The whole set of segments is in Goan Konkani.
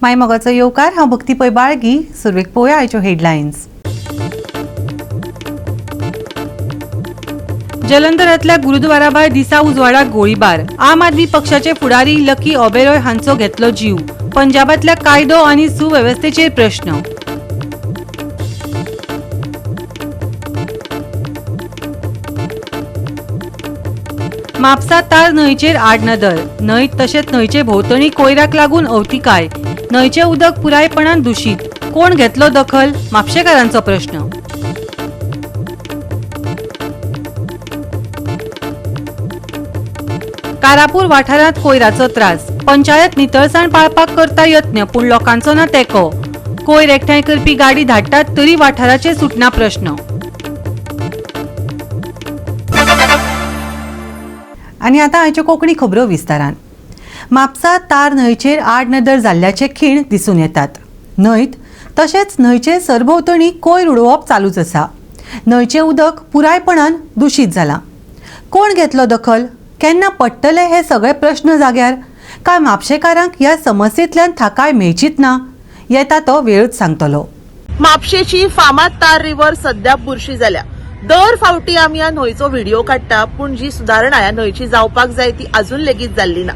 माय मोगाचो येवकार. हांव भक्ती पै बाळगी. सुरवेक पळोवया आयच्यो हेडलायन्स. जलंधरांतल्या गुरुद्वाराभायर दिसा उजवाडाक गोळीबार. आम आदमी पक्षाचे फुडारी लकी ओबेरॉय हांचो घेतलो जीव. पंजाबातल्या कायदो आनी सुवेवस्थेचेर प्रश्न. म्हापसा तार न्हंयचेर आडनदर. न्हंय तशेंच न्हंयचे भोंवतणी कोयराक लागून अवतिकाय. न्हंयचें उदक पुरायपणान दुशीत. कोण घेतलो दखल? म्हापशेकारांचो प्रश्न. कारापूर वाठारांत कोयराचो त्रास. पंचायत नितळसाण पाळपाक करता यत्न, पूण लोकांचो ना तेंको. कोयर एकठांय करपी गाडी धाडटात तरी वाठाराचेर सुटना प्रश्न. आनी आतां आयच्यो कोंकणी खबरो विस्तारान. म्हापसा तार न्हंयचेर आडनदर जाल्ल्याचे खीण दिसून येतात. न्हंयत तशेंच न्हंयचे सरभोंवतणी कोयर उडोवप चालूच आसा. न्हंयचें उदक पुरायपणान दुशीत जालां. कोण घेतलो दखल? केन्ना पडटले हे सगळे प्रश्न जाग्यार? काय म्हापशेकारांक ह्या समस्येंतल्यान थाकाय मेळचीच ना? येता तो वेळच सांगतलो. म्हापशेची फामाद तार रिवर सध्या बुरशी जाल्या. दर फावटी आमी ह्या न्हंयचो व्हिडिओ काडटा, पूण जी सुदारणा ह्या न्हंयची जावपाक जाय ती अजून लेगीत जाल्ली ना.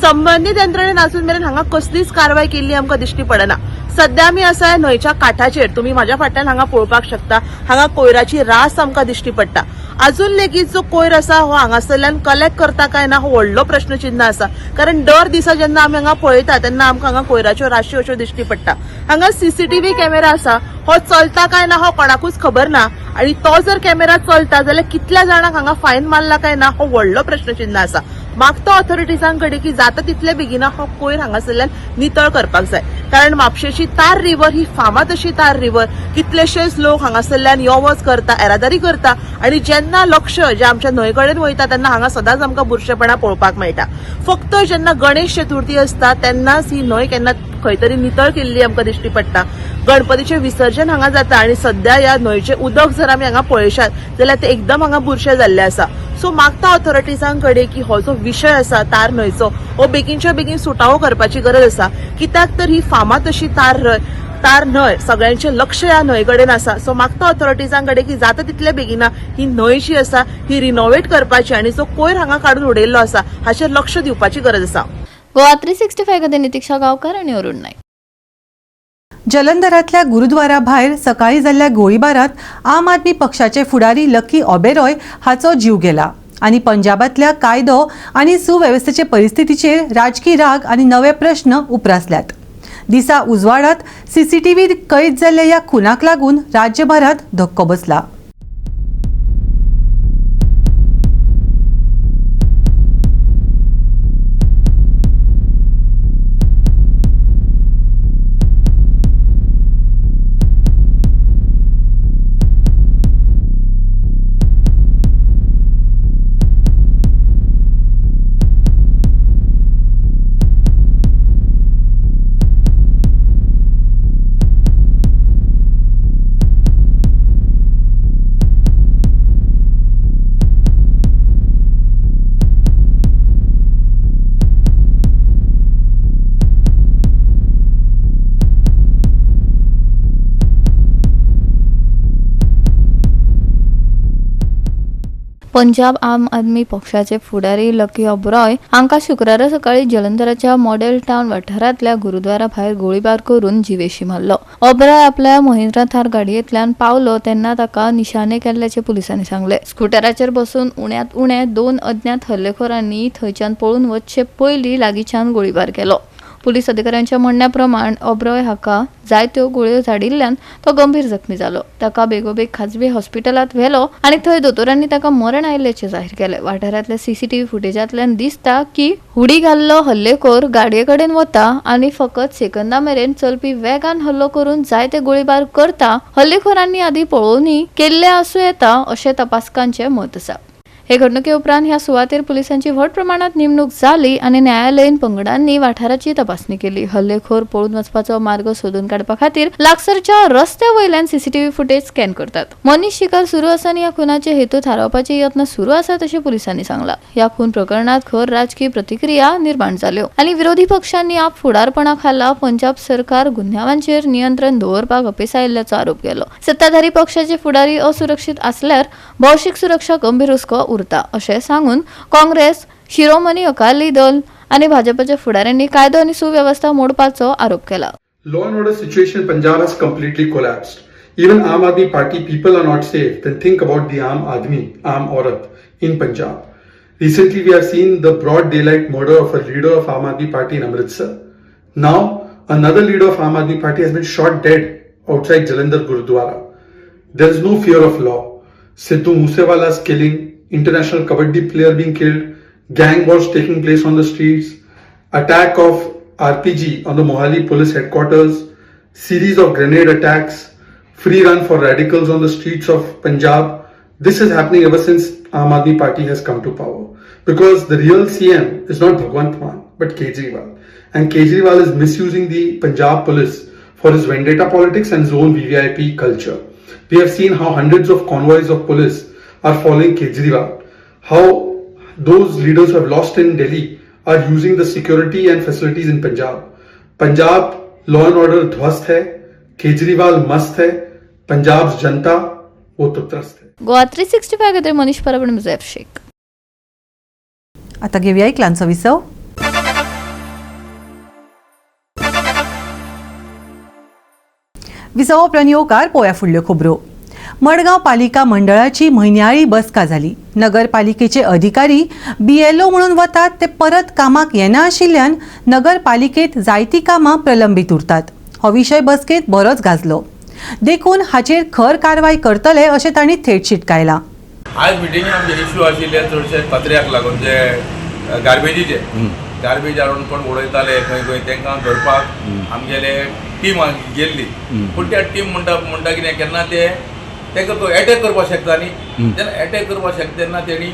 संबंदीत यंत्रणेन अजून मेरेन हांगा कसलीच कारवाय केल्ली आमकां दिश्टी पडना. सध्या आमी आसा ह्या न्हंयच्या काठाचेर. तुमी म्हाज्या फाटल्यान हांगा पळोवपाक शकता, हांगा कोयराची रास आमकां दिश्टी पडटा. अजून लेगीत जो कोयर आसा हो हांगासरल्यान कलेक्ट करता काय ना हो व्हडलो प्रश्नचिन्ह आसा, कारण दर दिसा जेन्ना आमी हांगा पळयता तेन्ना आमकां हांगा कोयराच्यो राशी अश्यो दिश्टी पडटा. हांगा सीसीटीव्ही कॅमेरा आसा, हो चलता काय ना हो कोणाकूच खबर ना, आणि तो जर कॅमेरा चलता जाल्यार कितल्या जाणांक हांगा फायन मारला काय ना हो व्हडलो प्रश्नचिन्ह आसा. मागता ऑथॉरिटीजां कडेन की जाता तितले बेगिना हो कोयर हांगासरल्यान नितळ करपाक जाय, कारण म्हापशेची तार रिवर ही फामाद अशी तार रिवर. कितलेशेच लोक हांगासरल्यान यो वच करता, येरादारी करता, आणि जेन्ना लक्ष जे आमच्या न्हंय कडेन वयता तेन्ना हांगा सदांच आमकां बुरशेपणा पळोवपाक मेळटा. फक्त जेन्ना गणेश चतुर्थी आसता तेन्नाच ही न्हंय केन्ना खंय तरी नितळ केल्ली आमकां दिश्टी पडटा. गणपतीचें विसर्जन हांगा जाता आणि सध्या ह्या न्हंयचें उदक जर आमी हांगा पळयशात जाल्यार ते एकदम हांगा बुरशें जाल्लें आसा. सो मागता ऑथॉरिटीजां कडेन की हो जो विशय आसा तार न्हंयचो हो बेगीनच्या बेगीन सुटावो करपाची गरज आसा, कित्याक तर ही फामाद अशी तार न्हंय, सगळ्यांचें लक्ष ह्या न्हंय कडेन आसा. सो मागता ऑथॉरिटीजां कडेन की जाता तितले बेगिना ही न्हंय जी आसा ही रिनोवेट करपाची आणि जो कोयर हांगा काडून उडयल्लो आसा हाचेर लक्ष दिवपाची गरज आसा. गोवा 365 खातीर नितीक्षा गांवकर आनी अरुण नाईक. जलंधरांतल्या गुरुद्वारा भायर सकाळी जाल्ल्या गोळीबारात आम आदमी पक्षाचे फुडारी लकी ओबेरॉय हाचो जीव गेला आनी पंजाबातल्या कायदो आनी सुवेवस्थेचे परिस्थितीचेर राजकी राग आनी नवे प्रश्न उप्रासल्यात. दिसा उजवाडात सीसीटीव्हीत कैद जाल्ल्या ह्या खुनाक लागून राज्यभरात धक्को बसला. पंजाब आम आदमी पक्षाचे फुडारी लकी ओबरॉय हांकां शुक्रारा सकाळी जलंधराच्या मॉडेल टावन वाठारांतल्या गुरुद्वारा भायर गोळीबार करून जिवेशी मारलो. ओबरॉय आपल्या महिंद्रा थार गाडयेंतल्यान पावलो तेन्ना ताका निशाने केल्ल्याचें पुलिसांनी सांगलें. स्कुटराचेर बसून उण्यांत उणे 2 अज्ञात हल्लेखोरांनी थंयच्यान पळून वचचे पयलीं लागींच्यान गोळीबार केलो. पुलीस अधिकाऱ्यांच्या म्हणण्या प्रमाण ओबरॉय हाका जायत्यो गुळयो झाडिल्ल्यान तो गंभीर जखमी जालो. ताका बेगोबेग खाजगी हॉस्पिटलांत व्हेलो आनी थंय दोतोरांनी ताका मरण आयिल्ल्याचें जाहीर केलें. वाठारांतल्या सीसीटीव्ही फुटेजांतल्यान दिसता की हुडी घाल्लो हल्लेखोर गाडये कडेन वता आनी फकत सेकंदा मेरेन चलपी वेगान हल्लो करून जायते गोळीबार करता. हल्लेखोरांनी आदीं पळोवणी केल्ले आसूं येता अशें तपासकांचें मत आसा. हे हे घडणुके उपरांत ह्या सुवातेर पुलिसांची व्हड प्रमाणात नेमणूक जाली आनी न्यायालयीन पंगडांनी वाठाराची तपासणी केली. हल्लेखोर पळून वचपाचो मार्ग सोदून काडपा खातीर लागसरच्या रस्त्या वयल्यान सीसीटीव्ही फुटेज स्कॅन करतात. मनीस शिकार सुरू आसा आनी ह्या खुनाचे हेतू थारावपाचे यत्न सुरू आसात अशें पुलिसांनी सांगलां. ह्या खून प्रकरणात खर राजकीय प्रतिक्रिया निर्माण जाल्यो आनी विरोधी पक्षांनी आप फुडारपणा खाला पंजाब सरकार गुन्यांवांचेर नियंत्रण दवरपाक अपेस आयिल्ल्याचो आरोप केलो. सत्ताधारी पक्षाचे फुडारी असुरक्षीत आसल्यार भौशीक सुरक्षा गंभीर हुस्को उरता अशें सांगून काँग्रेस, शिरोमणी अकाली दल आनी भाजपाच्या फुडाऱ्यांनी कायदो आनी सुवेवस्था मोडपाचो आरोप केला. Law and order situation in Punjab has completely collapsed. Even Aam Aadmi Party people are not safe. Then think about the Aam Aadmi, Aam Aurat in Punjab. Recently, we have seen the broad daylight murder of a leader of Aam Aadmi Party in Amritsar. Now, another leader of Aam Aadmi Party has been shot dead outside Jalandhar Gurudwara. There is no fear of law. Sidhu Moosewala's killing, international kabaddi player being killed, gang wars taking place on the streets, attack of RPG on the Mohali police headquarters, series of grenade attacks, free run for radicals on the streets of Punjab. This is happening ever since Aam Aadmi Party has come to power. Because the real CM is not Bhagwant Mann, but Kejriwal. And Kejriwal is misusing the Punjab police for his vendetta politics and his own VVIP culture. We have seen how hundreds of convoys of police are following Kejriwal, how those leaders who have lost in Delhi are using the security and facilities in Punjab. Punjab law and order ध्वस्त है, केजरीवाल मस्त है, पंजाब जनता वो तो त्रस्त है. गोवा 365 खातीर मनीष परब आनी मुजैफ शेख. आता घेवया एक ल्हानसो विसव. विसवा उपरांत येवकार पोया फुडल्यो खबरो. मडगांव पालिका मंडळाची म्हयन्याळी बसका जाली. नगरपालिकेचे अधिकारी बीएलओ म्हणून वतात ते परत कामाक येना आशिल्ल्यान नगरपालिकेत जायतीं कामां प्रलंबीत उरतात. हो विशय बसकेत बरोच गाजलो, देखून हाचेर खर कारवाय करतले अशें तांणी थेट शिटकायलां. आज मिटिंगेन आमचे इश्यू आशिल्ले चडशे कचऱ्याक लागून, जे गार्बेजीचे गार्बेज हाडून कोण उडयताले खंय खंय, तांकां धरपाक आमगेले टीम गेल्ली. पूण त्या टीम म्हणटा म्हणटा कितें, केन्ना ते तांकां तो एटॅक करपाक शकता न्ही, तेन्ना एटॅक करपाक शकता तेन्ना तेणी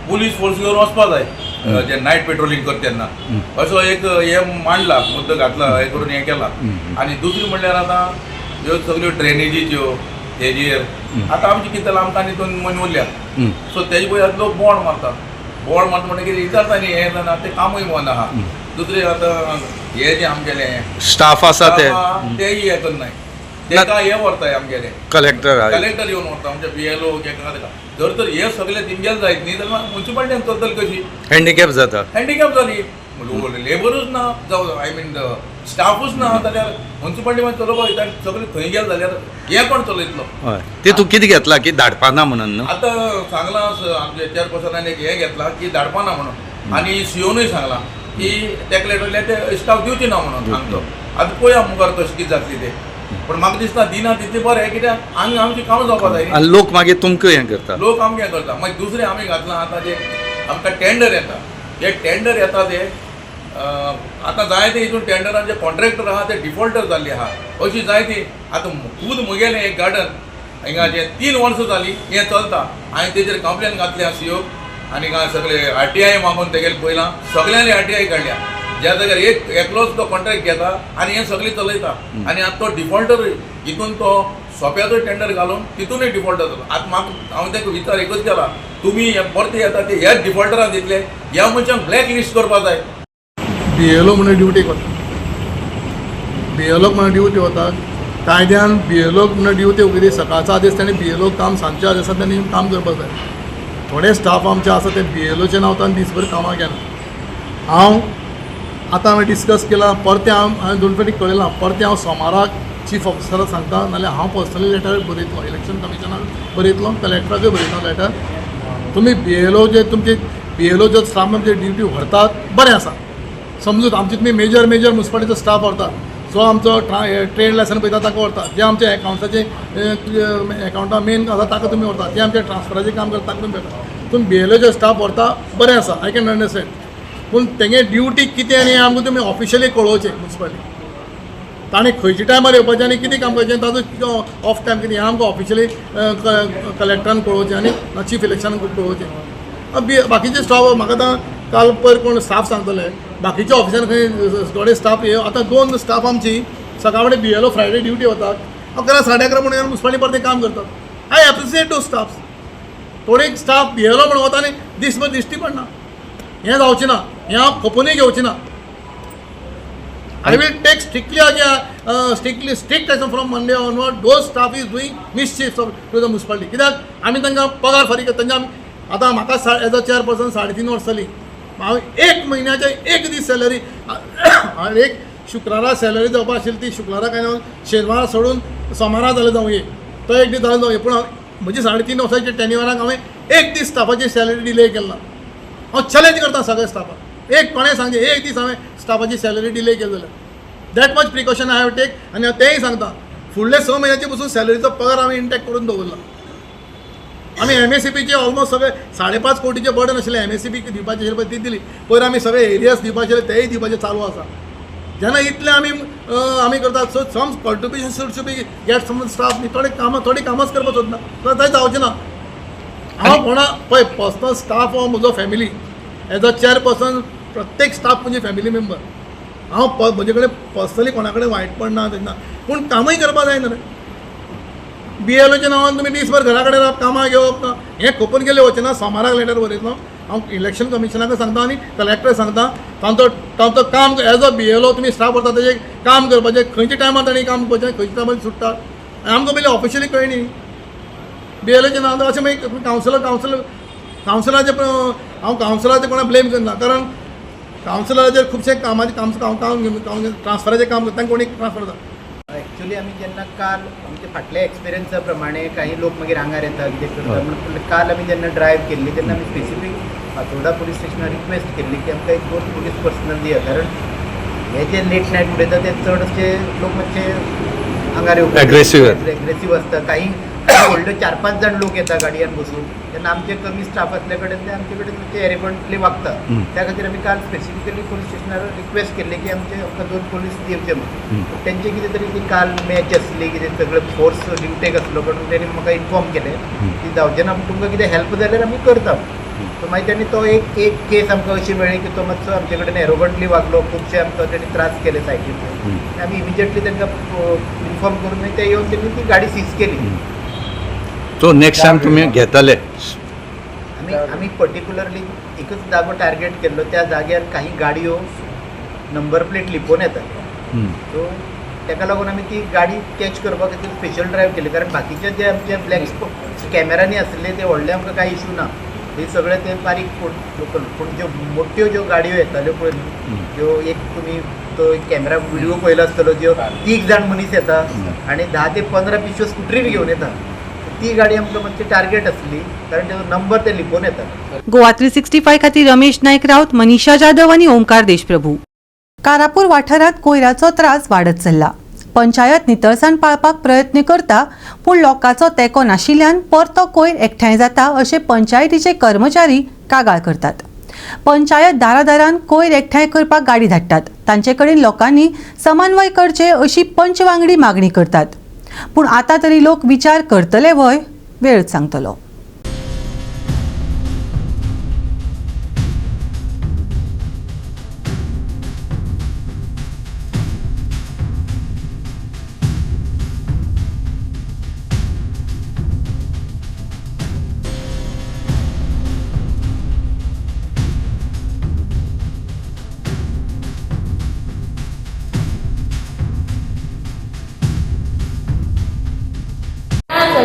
पुलीस फोर्स घेवन वचपाक जाय, जे नायट पेट्रोलिंग करता तेन्ना, असो एक हे मांडला, मुद्दो घातला, हे करून हें केला. आनी दुसरी म्हणल्यार आतां ह्यो सगल्यो ड्रेनेजीच्यो हेजेर आतां आमची कितें जालां, आमकां आनी दोन म्हयने उरल्या, सो तेजे पयलीं लोक बॉन्ड मारता. बॉन्ड मारता म्हणटकीर विचारता न्ही, हें जाणा तें कामूय मन आहा. दुसरें आतां हे जें आमगेलें स्टाफ आसा ते तेय हें करनाय, तेका हे व्हरताय आमगेले कलेक्टर, कलेक्टर येवन व्हरता आमच्या बीएलओ केका तेका. जर तर हे सगळे तेमगेले जायत न्ही जाल्यार मुन्सिपालिटीन चलतली कशी? हँडिकॅप जाता. हँडिकॅप जाली, लेबरूच ना, जावं I mean स्टाफूच ना जाल्यार मुन्सिपालिटी मागीर चलोवपाक वयता आनी सगळे थंय गेले जाल्यार हें कोण चलयतलो? हय, ते तूं कितें घेतला की धाडपाना म्हणून न्हू? आतां सांगलां आमच्या चेअरपर्सनान एक हें घेतलां की धाडपाना म्हणून, आनी सीओनूय सांगलां की तेकले वयल्यान ते स्टाफ दिवची ना म्हणून आमचो. आतां पळोवया मुखार कशें कितें जातली ते, पूण म्हाका दिसता दिना तितलें बरें, कित्याक हांगा आमचीं कामां जावपाक जाय. आनी लोक मागीर तुमकां हें करता, लोक आमकां हें करता. मागीर दुसरें आमी घातलां आतां जे आमकां टेंडर येता, जे टेंडर येता ते आतां जायते हितून टेंडरान जे कॉन्ट्रॅक्टर आहा ते डिफॉल्टर जाल्ले आहा, अशी जायती. आतां खूद म्हगेलें एक गार्डन हिंगा जें 3 वर्सां जालीं हें चलता, हांवें तेजेर कंप्लेन घातल्या सीओक आनी सगळे आरटीआय मागून तेगेले पयलां सगळ्यांनी आरटीआय काडल्या. ज्या जाग्यार एक एकलोच तो कॉन्ट्रॅक्ट घेता आनी हें सगळें चलयता, आनी आतां तो डिफॉल्टर हितून तो सोंप्याचो टेंडर घालून तितूनय डिफॉल्टर जालो. आतां म्हाका हांवें ताका विचार एकूच केला, तुमी हे परते येता ते ह्याच डिफॉल्टरान दितले, ह्या मनशांक ब्लॅक लिस्ट करपाक जाय. बीएलओ म्हणून ड्युटीक वता, बीएलओक म्हणून ड्युटी वता, कायद्यान बीएलओक म्हणून ड्युटी वगैरे सकाळचो आदेश ताणें बीएलओ काम सांजच्या आदेशान तांणी काम करपाक जाय. थोडे स्टाफ आमचे आसा ते बीएलओचे नांवान दीसभर कामाक येना. हांव आतां हांवें डिस्कस केलां, परतें हांव हांवें दोन फावटी कळयलां, परतें हांव सोमाराक चीफ ऑफिसराक सांगता, नाल्यार हांव पर्सनली लेटर बरयतलो, इलेक्शन कमिशनाक बरयतलो, कलेक्टराकूय बरयतलो लेटर. तुमी बीएलओ जे तुमचे बीएलओ जो स्टाफ आमचे ड्युटी व्हरतात बरें आसा, समजूत आमची तुमी मेजर मेजर मुन्सिपालिटीचो स्टाफ व्हरतात, जो आमचो ट्रेड लायसन पळयता ताका व्हरतात, जे आमचे एकावंटाचे एकावंटा मेन आसा ताका तुमी व्हरतात, जे आमचे ट्रान्सफराचें काम करता ताका तुमी व्हरतात. तुमी बीएलओचे स्टाफ व्हरता बरें आसा, I can understand, पूण तेंगे ड्युटी कितें आनी आमकां तुमी ऑफिशियली कळोवचें मुन्सिपालिटी ताणें खंयच्या टायमार येवपाचें आनी कितें काम करचें, ताजो ऑफ टायम कितें हें आमकां ऑफिशियली कलेक्टरान कळोवचें आनी चीफ इलेक्शनान कळोवचें. बी बाकीचे स्टाफ म्हाका आतां काल पयर कोण स्टाफ सांगतले बाकीच्या ऑफिसान खंय थोडे स्टाफ हे आतां दोन स्टाफ आमची सकाळ फुडें बीएलओ फ्रायडे ड्युटी वतात, 11 11:30 म्हणून मुन्सिपालिटी परते काम करतात. I appreciate those staff. थोडे स्टाफ बीएलओ म्हणून वता आनी दीसभर दिश्टी पडना. हें जावचें ना, हें हांव खपोनूय घेवचें ना. I will take strictly strictly strict action from Monday onward. Those staff is doing mischief to the municipality. कित्याक आमी तांकां पगार फारीक करता. तांच्या आमी आतां म्हाका एज अ चेअरपर्सन 3.5 वर्सां जालीं, हांव एक म्हयन्याचे एक दीस सॅलरी, हांवें एक शुक्रारा सॅलरी जावपा आशिल्ली ती शुक्रारा काय ना, शेनवारा सोडून सोमारा जाल्यार जावये, तो एक दीस जाल्यार जावये, पूण हांव म्हजी 3.5 वर्सांच्या टेन्युअराक हांवें एक दीस स्टाफाची सॅलरी डिले केला ना. हांव चॅलेंज करता सगळ्या स्टाफाक, एक कोणें सांगचें एक दीस हांवें स्टाफाची सॅलरी डिले केली जाल्यार. That much precaution I have take. आनी हांव तेंय सांगता, फुडले 6 म्हयन्याचे पसून सॅलरीचो पगार हांवें इंटॅक्ट करून दवरला. आमी एमएससीपीचे ऑलमोस्ट सगळे 5.5 कोटीचे बर्डन आशिल्लें एमएससीपी दिवपाचें आशिल्लें पळय ती दिली. पयर आमी सगळे एरियाज दिवपाचे आशिल्ले तेय दिवपाचें चालू आसा. जेन्ना इतलें आमी आमी करतात, so some contribution should be get some staff न्ही. थोडे कामां थोडीं कामांच करपाक सोदना जाल्यार तें जावचें ना. हांव कोणा पळय पर्सनल स्टाफ हो म्हजो फॅमिली, एज अ चेअरपर्सन प्रत्येक स्टाफ म्हजी फॅमिली मेंबर. हांव म्हजे कडेन पर्सनली कोणा कडेन वायटपण ना, तें ना, पूण कामूय करपाक जाय न्हू रे. बीएलओच्या नांवान तुमी दीसभर घरा कडेन रावप, कामां घेवप ना, हें खपून गेलें वचें ना. सोमाराक लेटर बरयतलो हांव, इलेक्शन कमिशनाक सांगता आनी कलेक्टराक सांगता, तांचो तांचो काम एज अ बीएलओ तुमी स्टाफ व्हरता तेजें काम करपाचें, खंयच्या टायमार तांणी काम करपाचें, खंयच्या टायमार सुट्टा आनी आमकां पयलीं ऑफिशियली कळ्ळी न्ही. बीएलओच्या नांवान अशें मागीर कावन्सिलर कावन्सिलराचें, हांव कावन्सिलराचें कोणाक ब्लेम करना, कारण कावन्सिलराचेर खुबशे कामाचें काम काम ट्रान्सफराचें काम करता, तांकां कोणी ट्रान्सफर जाता. एक्चुली आमी जेन्ना काल आमच्या फाटल्या एक्सपिरियन्सा प्रमाणे काही लोक मागीर आंगार येता कितें करता म्हणून काल आमी जेन्ना ड्रायव्ह केल्ली तेन्ना आमी स्पेसिफीक फातोर्डा पुलीस स्टेशनार रिक्वेस्ट केल्ली की आमकां एक दोन पुलीस पर्सनल दिया, कारण हे जे लेट नायट उडयता ते चडशे लोक मातशे आंगार येवपाक Aggressive. एग्रेसीव आसता. काही व्हडले 4-5 जाण लोक येता गाडयेन बसून, तेन्ना आमचे कमी स्टाफ आसल्या कडेन ते आमचे कडेन मातशे एरेगंटली वागता. त्या खातीर आमी काल स्पेसिफिकली पुलीस स्टेशनार रिक्वेस्ट केल्ली की आमचे आमकां 2 पुलीस दिवचे म्हणून. तेंचे कितें तरी ती काल मॅच आसली, कितें सगळें फोर्स ड्युटेक आसलो म्हणून तेणी म्हाका इन्फॉर्म केलें की जावचें ना, पूण तुमकां कितें हेल्प जाल्यार आमी करता. सो मागीर तेणी तो एक एक केस आमकां अशी मेळ्ळी की तो मातसो आमचे कडेन एरोगंटली वागलो, खुबशे आमकां तेणी त्रास केले सायडीन. आमी इमिजिएटली तांकां इन्फॉर्म करून मागीर ते येवन तेणी ती गाडी सीज केली. सो नेक्स्ट टायम तुमी घेतले? आमी आमी पर्टिक्युलरली एकच जागो टार्गेट केल्लो, त्या जाग्यार काही गाडयो नंबर प्लेट लिपोवन येतात, सो ताका लागून आमी ती गाडी कॅच करपा खातीर स्पेशल ड्रायव्ह केली, कारण बाकीचे जे आमचे ब्लॅक स्पॉट कॅमेरांनी आसले ते व्हडले आमकां कांय इशू ना, हे सगळे ते बारीक कोण लोकल, पूण ज्यो मोठ्यो ज्यो गाडयो येताल्यो पळय न्हू, ज्यो एक तुमी तो एक कॅमेरा व्हिडिओ पळयलो आसतलो, ज्यो 3 जाण मनीस येता आनी 10 ते 15 पिशव्यो स्कुटरीर घेवन येता, ती गाडी आमकां मातशी टार्गेट आसली, कारण तेजो नंबर ते लिपोवन येता. गोवा 365 खातीर रमेश नायक राऊत, मनीषा जाधव आनी ओंकार देशप्रभू. कारापूर वाठारांत कोयराचो त्रास वाडत चल्ला. पंचायत नितळसाण पाळपाक प्रयत्न करता, पूण लोकांचो तेंको नाशिल्ल्यान परतो कोयर एकठांय जाता अशें पंचायतीचे कर्मचारी कागाळ करतात. पंचायत दारादारान कोयर एकठांय करपाक गाडी धाडटात, तांचे कडेन लोकांनी समन्वय करचे अशी पंच वांगडी मागणी करतात. पूण आतां तरी लोक विचार करतले व्हय, वेळ सांगतलो.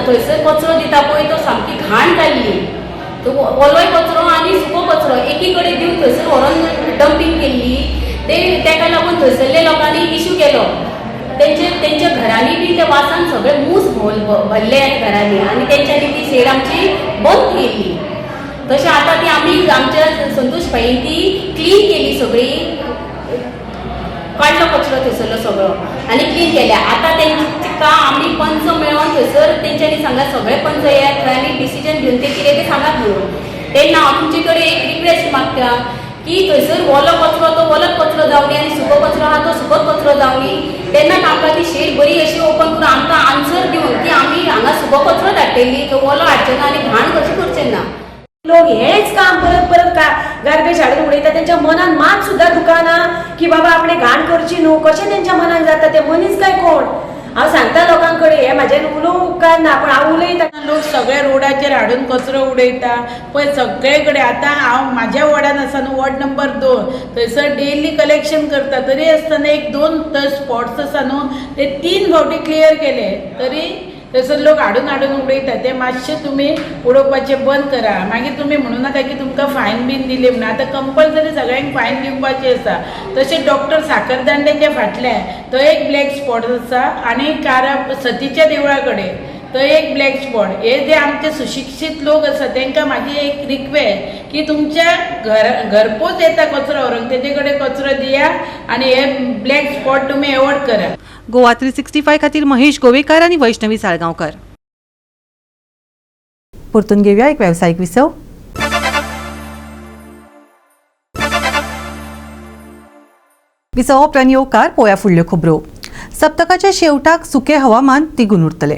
थंयसर कचरो दिता पळय तो सामकी घाण जाल्ली, तो ओलोय कचरो आनी सुको कचरो एकी कडेन दिवन थंयसर व्हरोन डंपींग केल्ली. ते तेका लागून थंयसरल्या लोकांनी इशू केलो, तेंच्या घरांनी बी त्या वासान सगळे मूस भरले घरांनी आनी तेंच्यांनी ती शेड आमची बंद केल्ली. तशें आतां ती आमी आमच्या संतोष भाईन ती क्लीन केली, सगळी काडलो कचरो थंयसरलो सगळो आनी क्लीन केल्या. आतां तेंचे आमी पंच मेळोन थंयसर तेंच्यांनी सांगला सगळे पंच येयात थंय आनी डिसिजन घेवन ते कितें तें सांगात म्हणून. तेन्ना हांव तुमचे कडेन एक रिक्वेस्ट मागता की थंयसर ओलो कचरो तो ओलोच कचरो जावनी आनी सुको कचरो आहा तो सुकोच कचरो जावनी. तेन्ना आमकां ती शेड बरी अशी ओपन करून आमकां आन्सर दिवन की आमी हांगा सुको कचरो धाडटली, तो ओलो हाडचे ना आनी घाण कशी करचे ना. लोक हेच काम परत परत गार्बेज हाडून उडयता. तेंच्या मनान मात सुद्दां दुकाना की बाबा आपणे घाण करची न्हू, कशें तेंच्या मनान जाता? ते मनीस काय कोण? हांव सांगता लोकां कडेन, हें म्हाज्यान उलोवंक उपकारना पूण हांव उलयता. लोक सगळे रोडाचेर हाडून कचरो उडयता पळय सगळे कडेन. आतां हांव म्हाज्या वॉर्डान आसा न्हू, वॉर्ड नंबर 2, थंयसर डेली कलेक्शन करता, तरी आसतना 1-2 थंय स्पॉट्स आसा न्हू, ते 3 फावटी क्लियर केले तरी थंयसर लोक हाडून हाडून उडयता. ते मातशे तुमी उडोवपाचें बंद करा. मागीर तुमी म्हणू नाका की तुमकां फायन बीन दिली म्हणून. आतां कंपल्सरी सगळ्यांक फायन दिवपाची आसा. तशें डॉक्टर साखरदांड्याच्या फाटल्यान थंय एक ब्लॅक स्पॉट आसा आनी कारा सतीच्या देवळा कडेन थंय एक ब्लॅक स्पॉट. हे जे आमचे सुशिक्षीत लोक आसा तांकां म्हाजी एक रिक्वेस्ट की तुमच्या घरपोच येता कचरो व्हरूंक, तेजे कडेन कचरो दिया आनी हे ब्लॅक स्पॉट तुमी एवॉयड करा. गोवा 365 खातीर महेश गोवेकार आनी वैष्णवी साळगांवकर. परतून घेवया एक वेवसायीक विसव. विसव उपरांत येवकार पोया फुडल्यो खबरो. सप्तकाच्या शेवटाक सुकें हवामान तिगून उरतलें,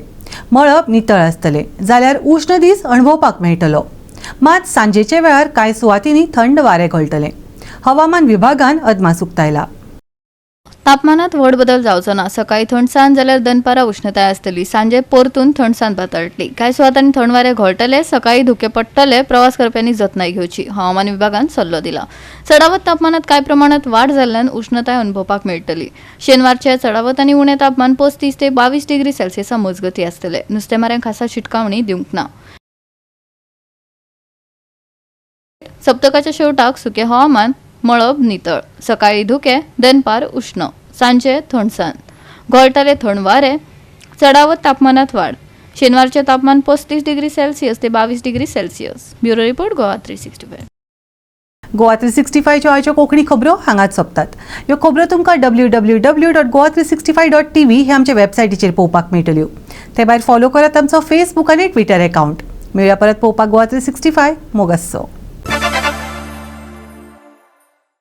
मळब नितळ आसतलें, जाल्यार उश्ण दीस अणभवपाक मेळटलो. मात सांजेच्या वेळार कांय सुवातींनी थंड वारें घोळटलें. हवामान विभागान अदमास उक्तायला. तापमानात व्हड बदल जावचो ना. सकाळी थंडसाण जाल्यार दनपारां उश्णताय आसतली. सांजे परतून थंडसाण पातळटली. कांय सुवातांनी थंड वारें घोळटले. सकाळी धुके पडटले. प्रवास करप्यांनी जतनाय घेवची, हवामान विभागान सल्लो दिला. चडावत तापमानात कांय प्रमाणात वाड जाल्ल्यान उश्णताय अणभवपाक मेळटली. शेनवारचे चडावत आनी उणें तापमान 35 ते 22 डिग्री सेल्सियसा मजगती आसतले. नुस्तेमाऱ्यांक खासा शिटकावणी दिवंक ना. सप्तकाच्या शेवटाक सुकें हवामान, मळब नितळ, सकाळी धुके, दनपार उश्ण, सांजे थंडसाण, घोळटले थंड वारे, चडावत तापमानात वाड. शेनवारचें तापमान 35 डिग्री सेल्सियस ते 22 degree Celsius. Bureau report, Goa 365. Goa 365च्यो आयच्यो कोंकणी खबरो हांगाच सोंपतात. ह्यो खबरो तुमकां www.goa365.tv हे आमच्या वेबसायटीचेर पळोवपाक मेळटल्यो. ते भायर फॉलो करात आमचो फेसबूक आनी ट्विटर एकावंट. मेळया परत पळोवपाक गोवा 365. मोग आसचो.